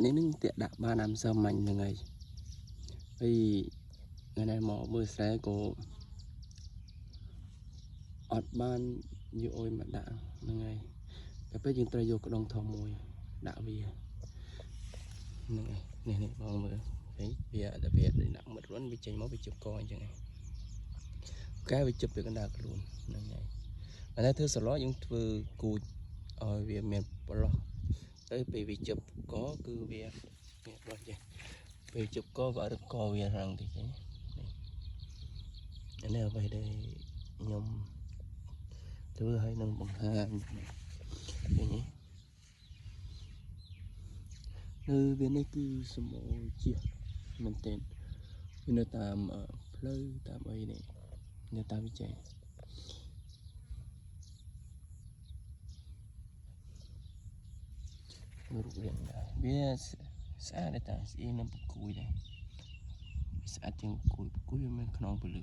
នេះនឹងតាក់ដាក់បានអាមសមាញ់ហ្នឹងហើយហើយថ្ងៃនេះមកមើលស្រែក៏អត់បានយកអុយមកដាក់ហ្នឹងហើយតែពេលយើងត្រូវយកក្តងធំមួយដាក់វាហ្នឹងហើយនេះនេះបងមើលឃើញវាតែវាដាក់មិត្តខ្លួនវាចេញមកវាជិបកអញ្ចឹងហើយកែវាជិបពីកណ្ដាលខ្លួនហ្នឹងហើយតែធ្វើសឡយើងធ្វើគូចឲ្យវាមានប្រឡោះទៅពេលវាជិបកគឺវាមានប្រឡោះចេះពេលជិបកវាអត់រឹបកវារងតិចទេនេះនេះអ្វីដែលខ្ញុំធ្វើឲ្យនឹងបង្ហាញឃើញទេនៅវានេះគឺសម្បូរជាមែនទែនវានៅតាមផ្លូវតាមអីនេះនៅតាមវិជ័យមើលរូបរាងដែរវាស្អាតដែរតាស្អីនឹងបកគួយដែរស្អាតជាងបកគួយបកគួយវាមានខ្នងពលឺ